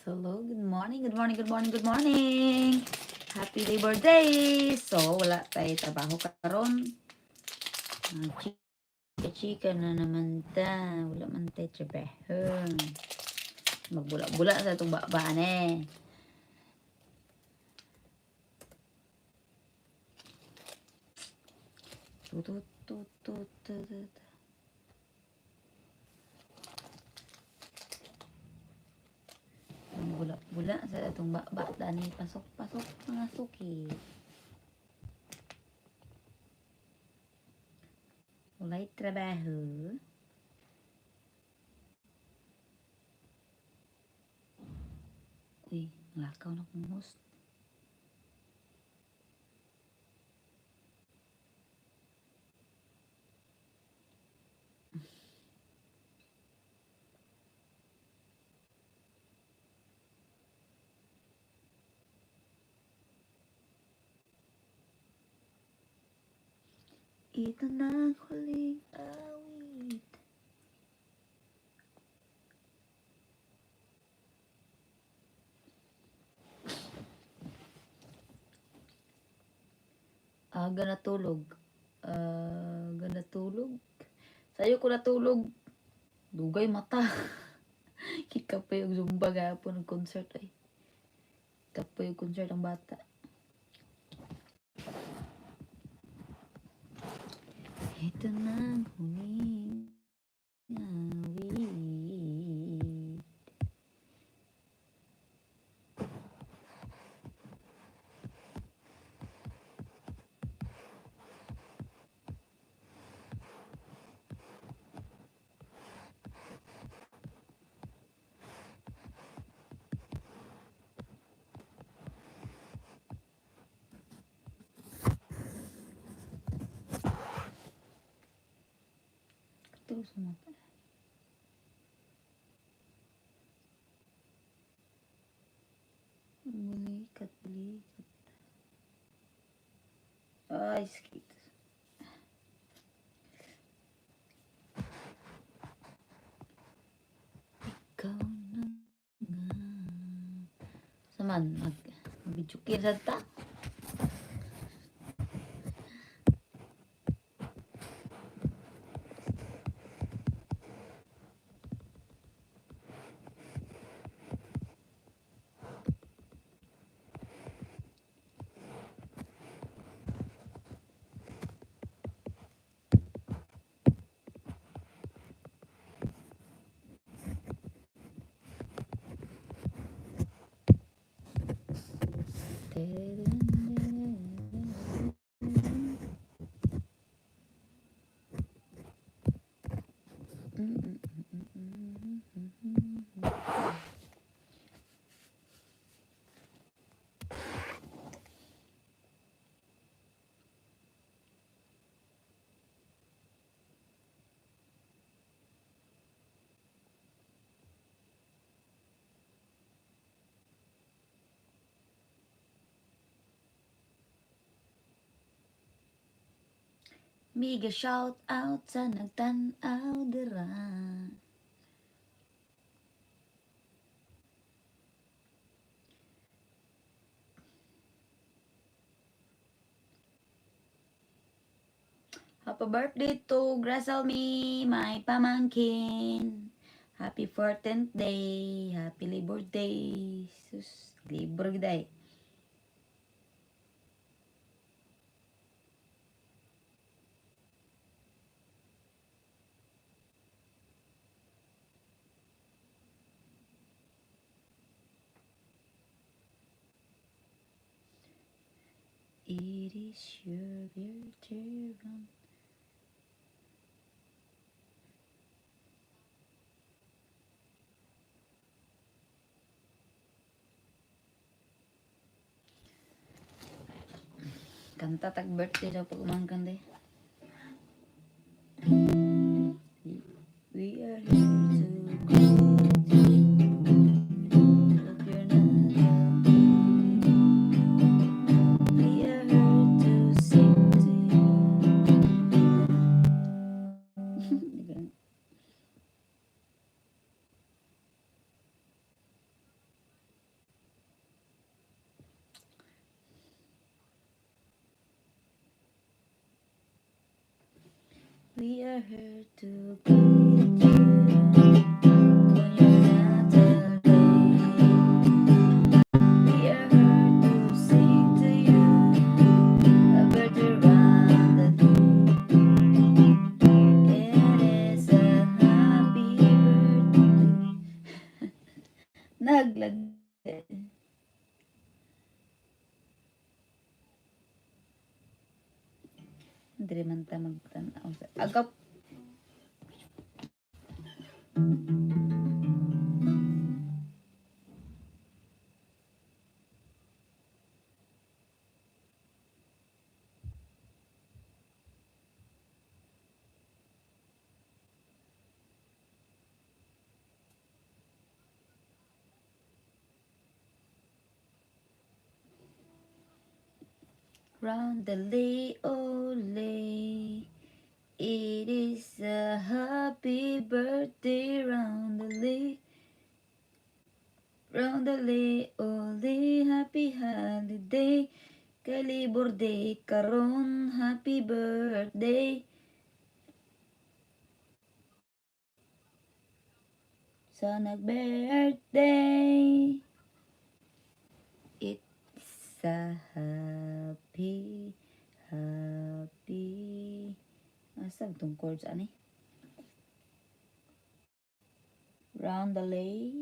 Hello, good morning, good morning, good morning, good morning. Happy Labor Day! So, wala tayo trabaho karon. Chika-chika na naman ta. Wala man tayo trabaho. Magbula-bula sa itong babaan eh. Tut, tut, tut, tut, tut. Bula-bula sa itong baba. Dani, pasok-pasok mga suki. Wala'y trabaho. Uy, nalakaw na kong host. Ito na ang huling awit. Aga natulog. Aga natulog. Sayo ko natulog. Dugay mata. Kikapoy og Zumba gahapon ng concert ay. Kapoy og concert ang bata. Ito na ang huling awit. Terus mata. Bulikat, bulikat. Ay, sakit. Ikaw na nga. Saman, mag-video sa ta. Mega shout out sa nagtan-aw dira. Happy birthday to Grasel me, my pamangkin. Happy 14th day. Happy Labor Day. Sus, Labor Day. It is your birthday run. Kanta tag birthday daw pag umangkan day. We are here to greet you. Hope you're not happy. We are here to sing to you. We are here to greet you on your natal day. We are here to sing to you a birthday round the. It is a happy birthday. Naglag. Diri man ta magtan-aw sa agap. Round the ole. It is a happy birthday, round the round the ole, happy holiday. Kay Labor Day karon, happy birthday. Sa nag-birthday. It's a happy, happy. Asa tong chords ani? Round the lake.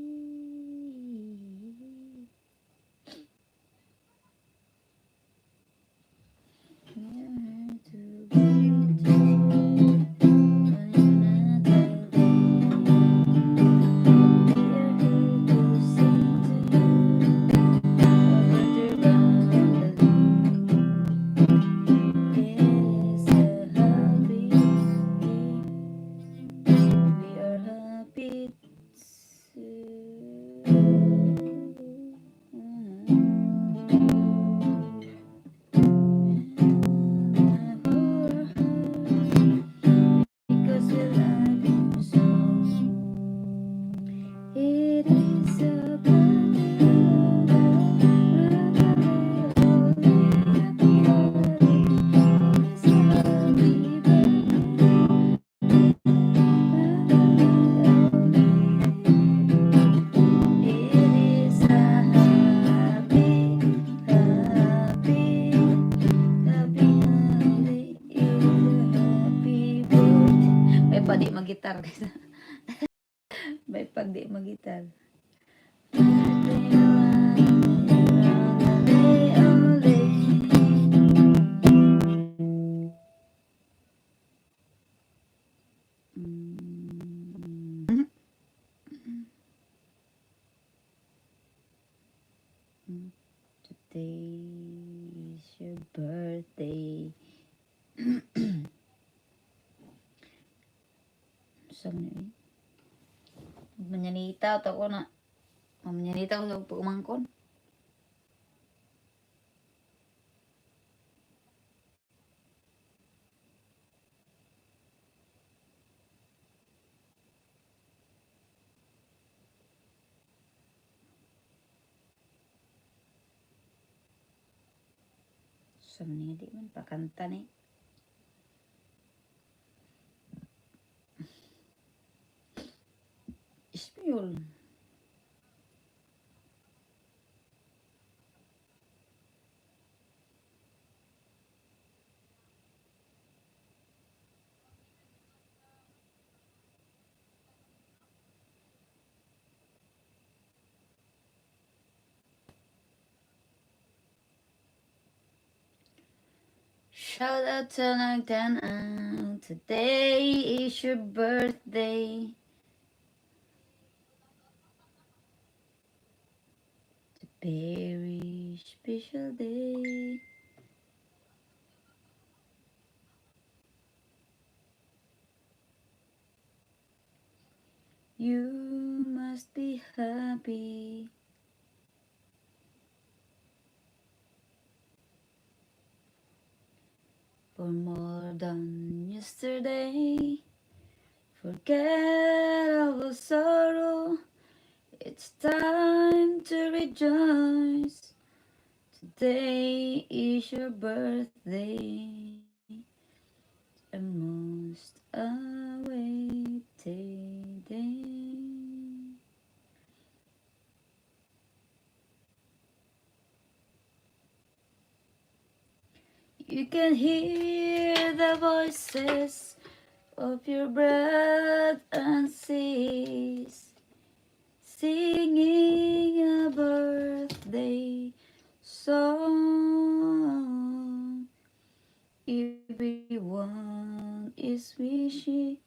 Here to greet you on your natal day. We are here to sing to you a birthday round the It is a happy day. We are happy to because we love you so. It is a birthday, happy holiday. It is a happy birthday. It is a happy, happy, happy holiday. It is a happy birthday. May pa di magitar guys. May pag di magitar. Birthday, round the Today is your birthday. Sa man eh? Manyanita to ko na. Manyanita ko sa pagmangkon. Sa man nga di man pakanta ni. Espanyol. Shout out to Nagtan. Today is your birthday. It's a very special day. You must be happy for more than yesterday. Forget all the sorrow. It's time to rejoice. Today is your birthday. A most Awaiting day. You can hear the voices of your brothers and sis singing a birthday song. Everyone is wishing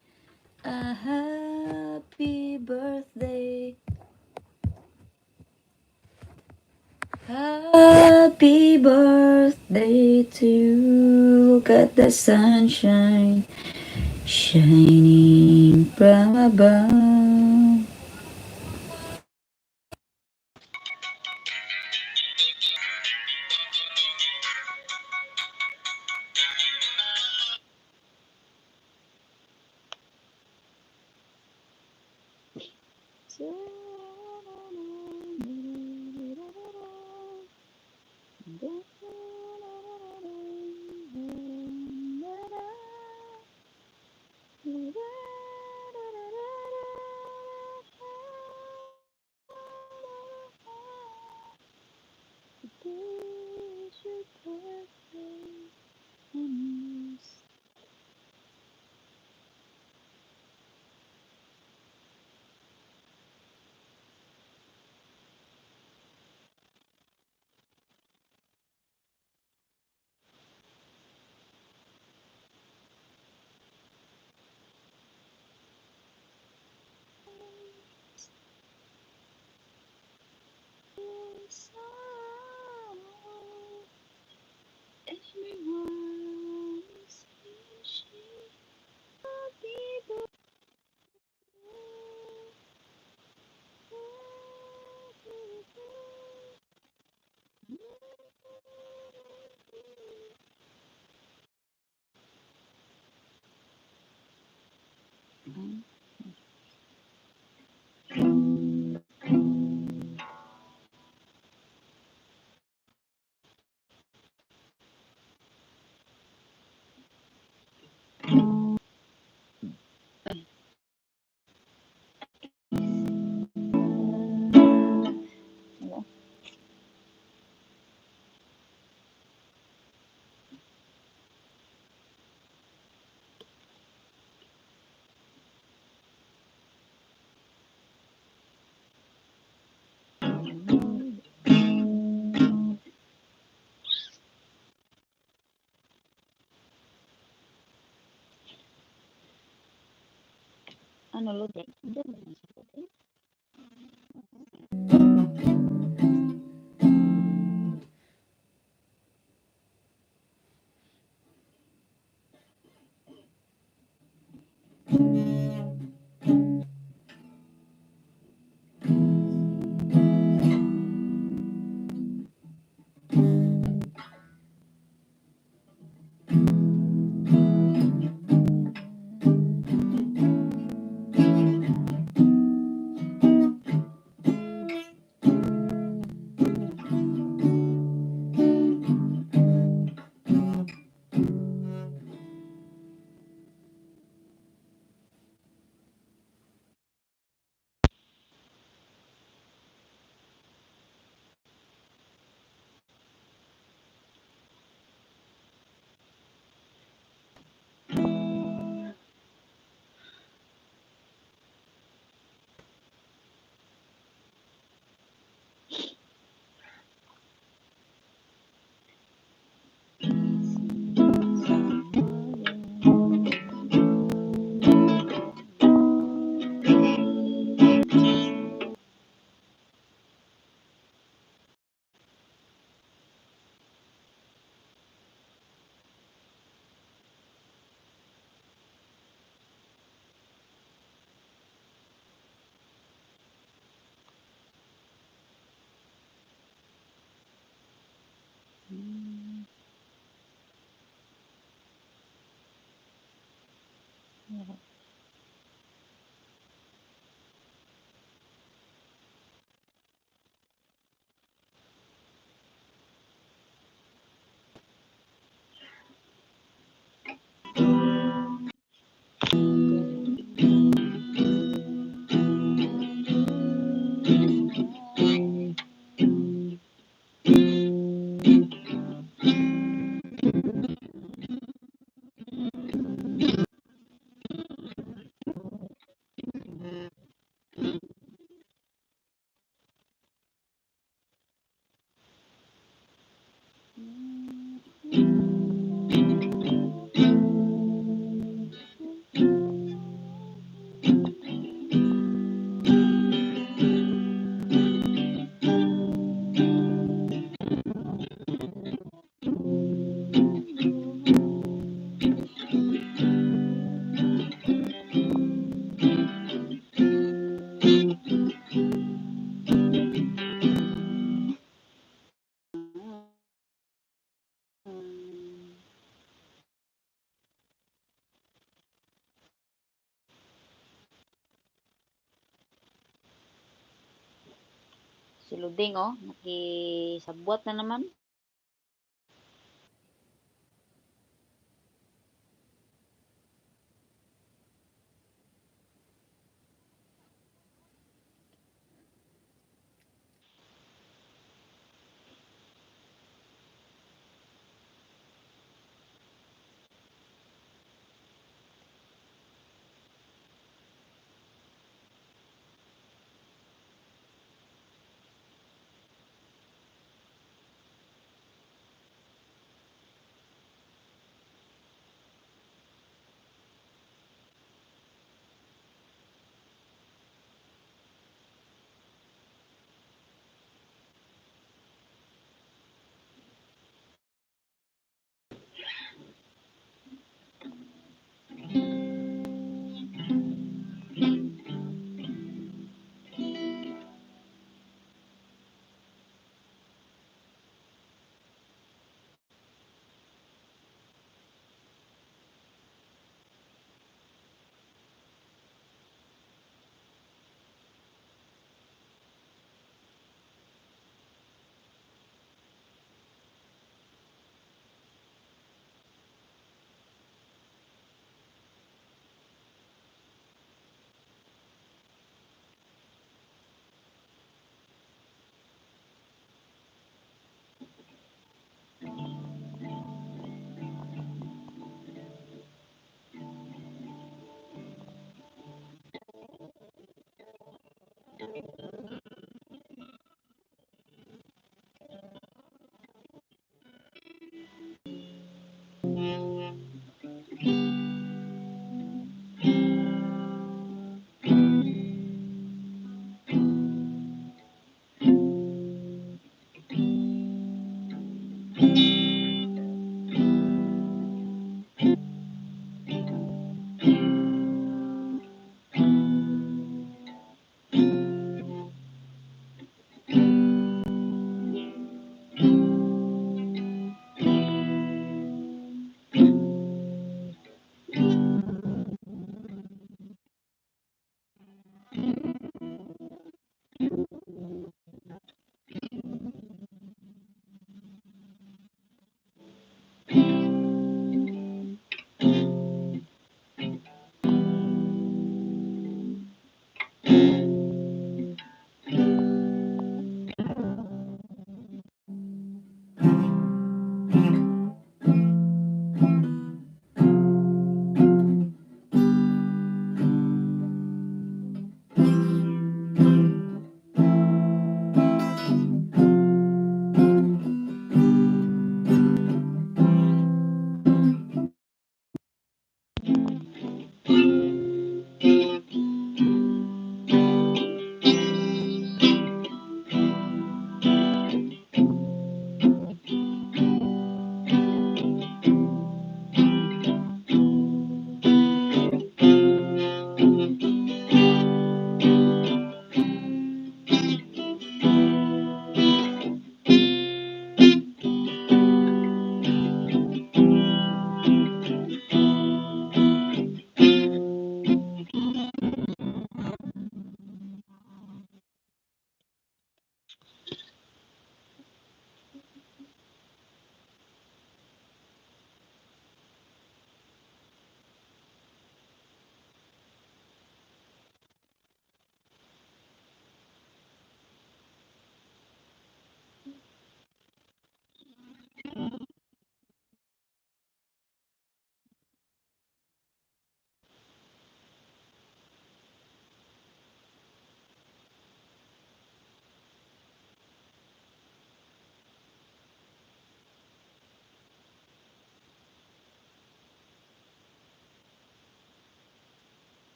a happy birthday. Happy birthday to you. Look at the sunshine shining from above. Today is your birthday and this song. Everyone is wishing happy birthday. Hello? Ano, loading? Si Luding oh, nakisabwat na naman.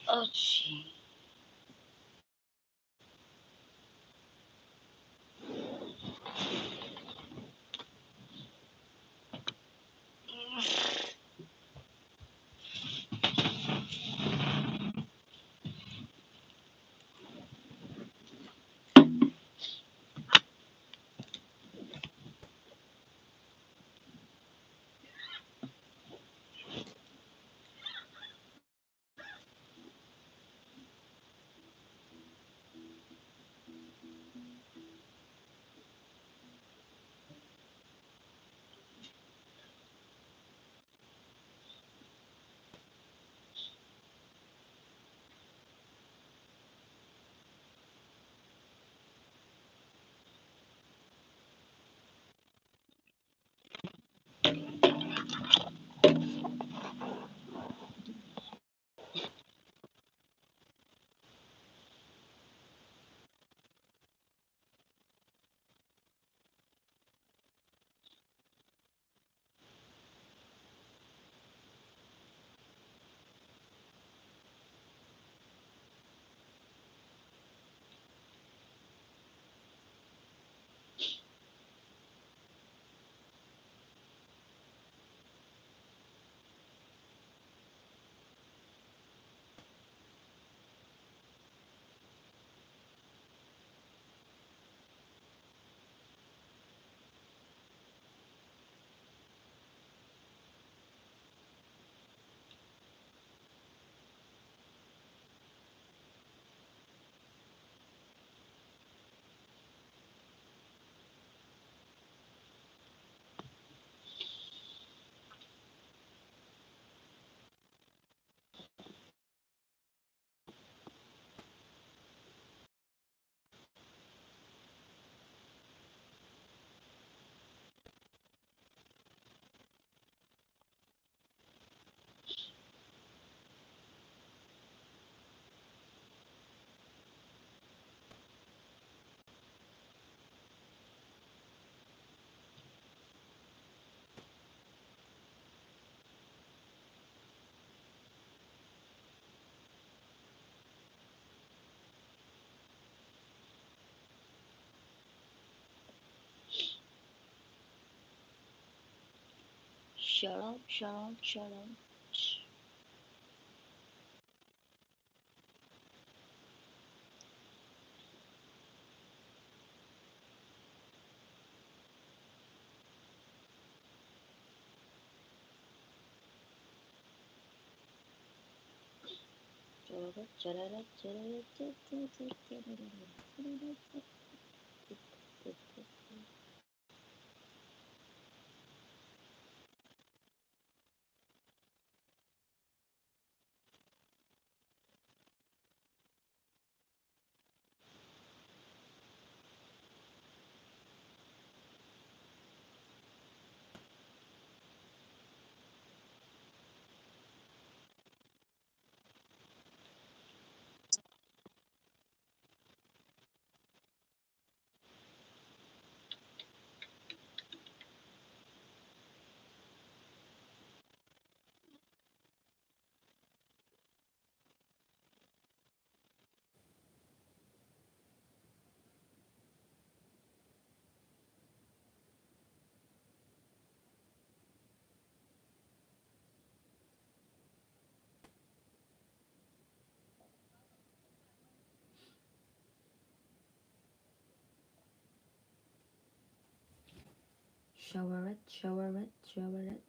Ouchie. Shut up, shut up, shut up. Shower it, shower it, shower it.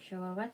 Shower what?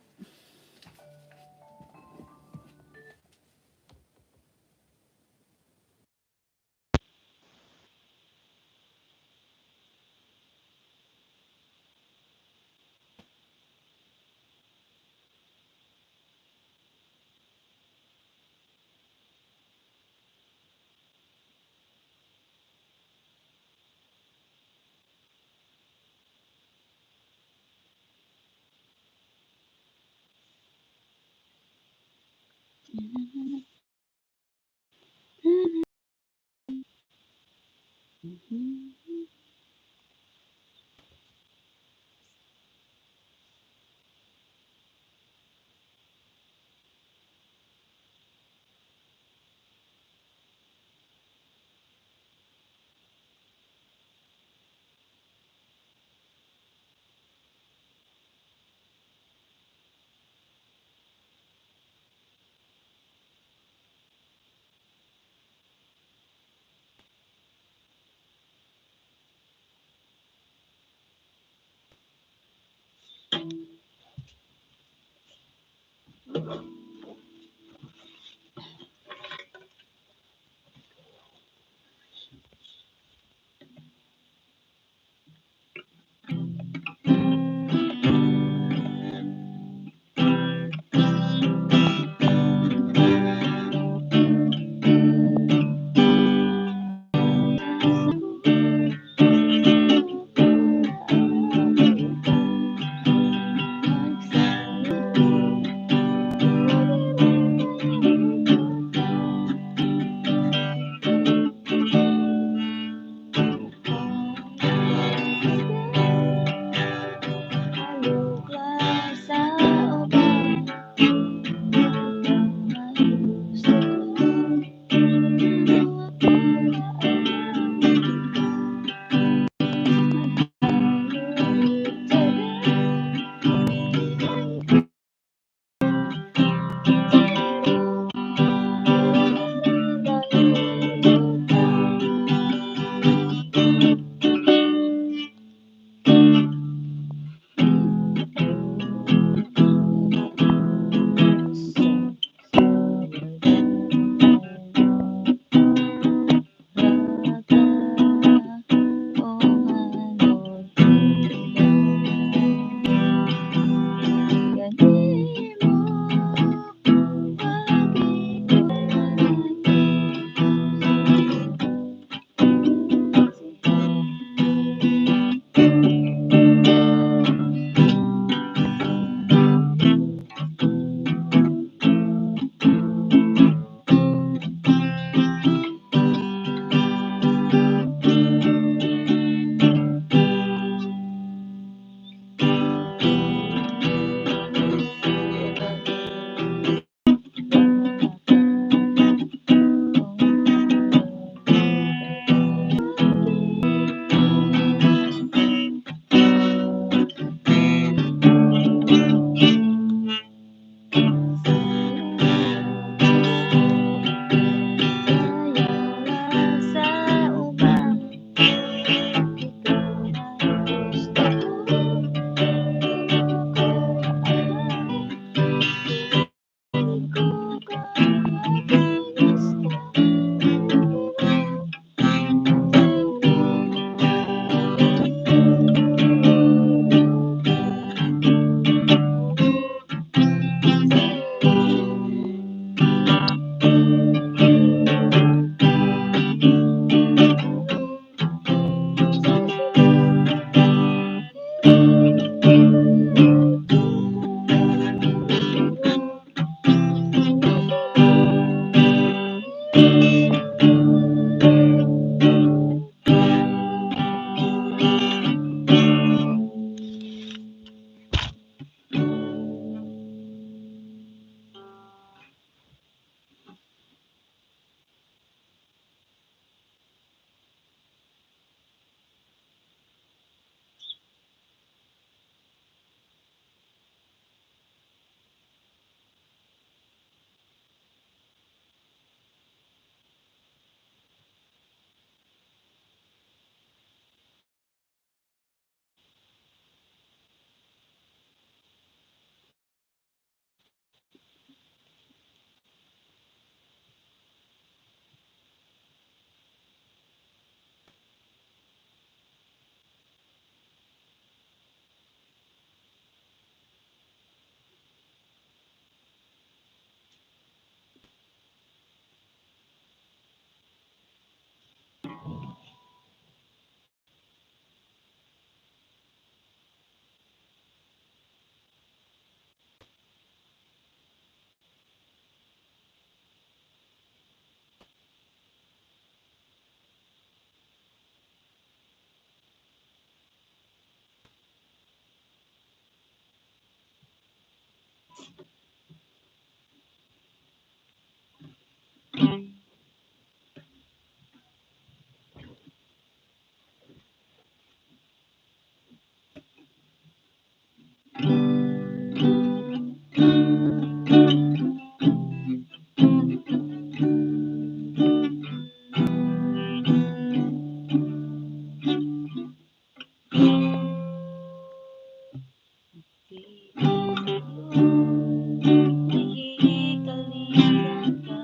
Nakikalitan ka.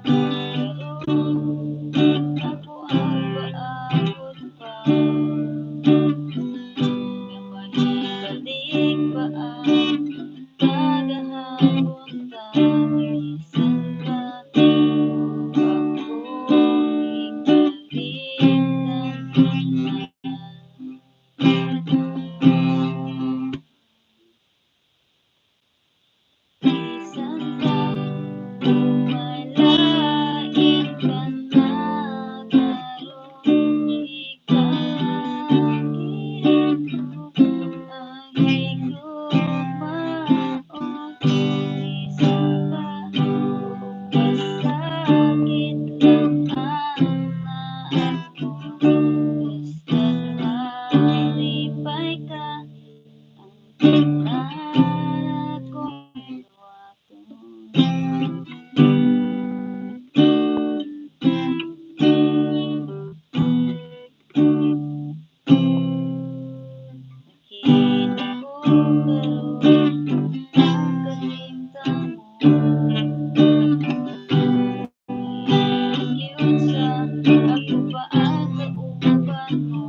Karon ako ang paabot pa nga mahibalik pa ang kagahapon ta. Bisan pa ako ikalimtan na. Bisan pa umalain ka na karon, ikaw ang ang higugmaon. Bisan pa ug pasakit lang ang naakon, basta't malipay ka, ang tanan akong buhaton. Nakita ko karon ang kahimtang mo. Giunsa ako pa ang kauban mo.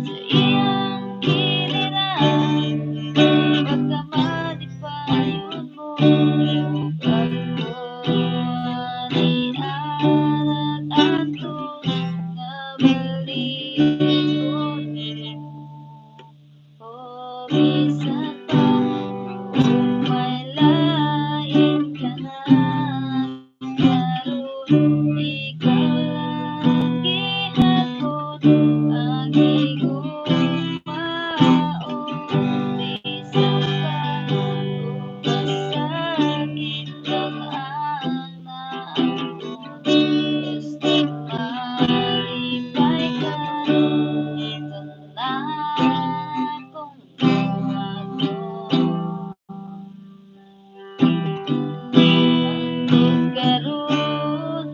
Sa iyang kiliran, baka malipayon mo. Ug ako ani antos nga balikon mo. O bisan pa kung may lain ka na karon, ikaw lang gihapon ang higugmaon. Bisan pa kung masakit lang ang naangkon, basta't malipay ka, tanan kong buhaton. Hangtod karon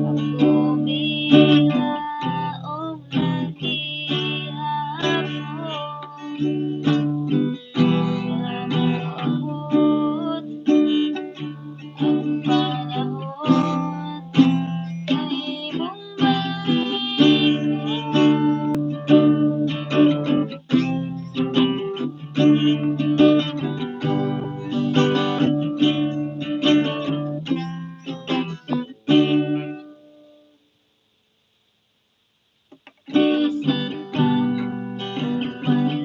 ako milaom na gihapon. Nga moabot ang panahon nga imong balikon. Bisan pa kung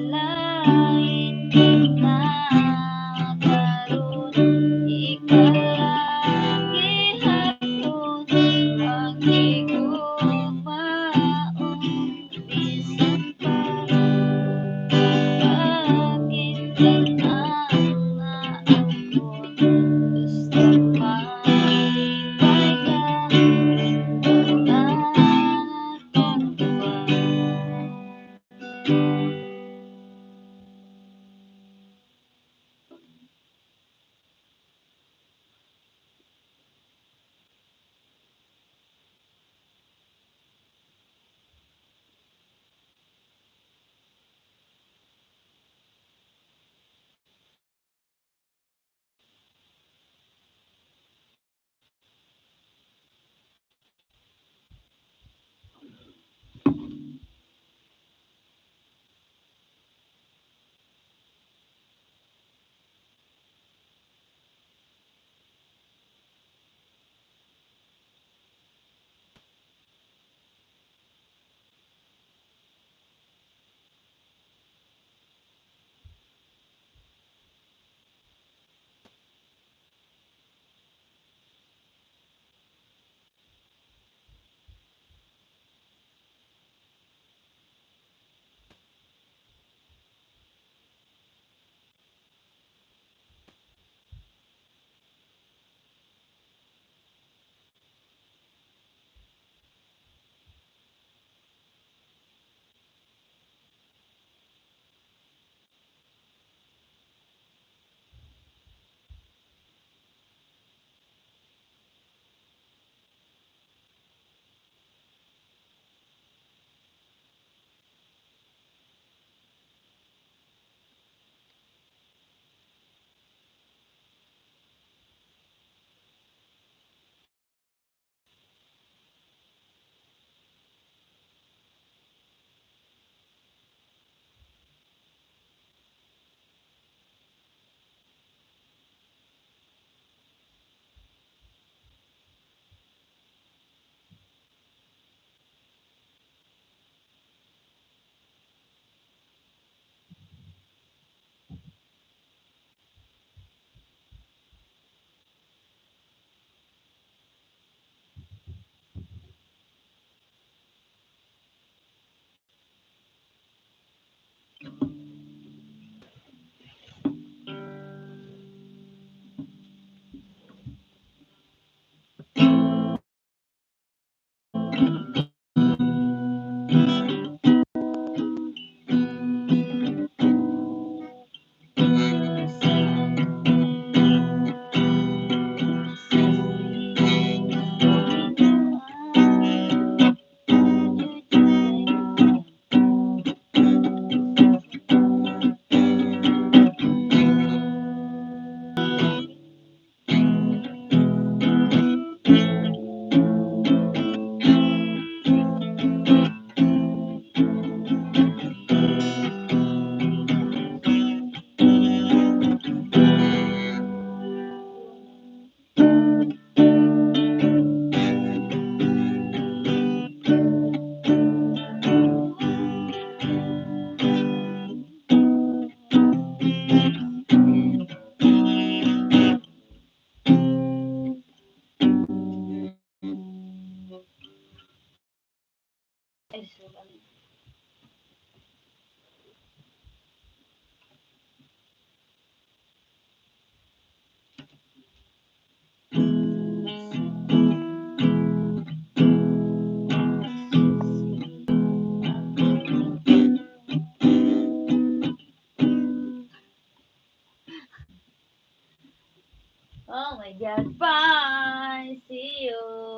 Oh my God. Bye. See you.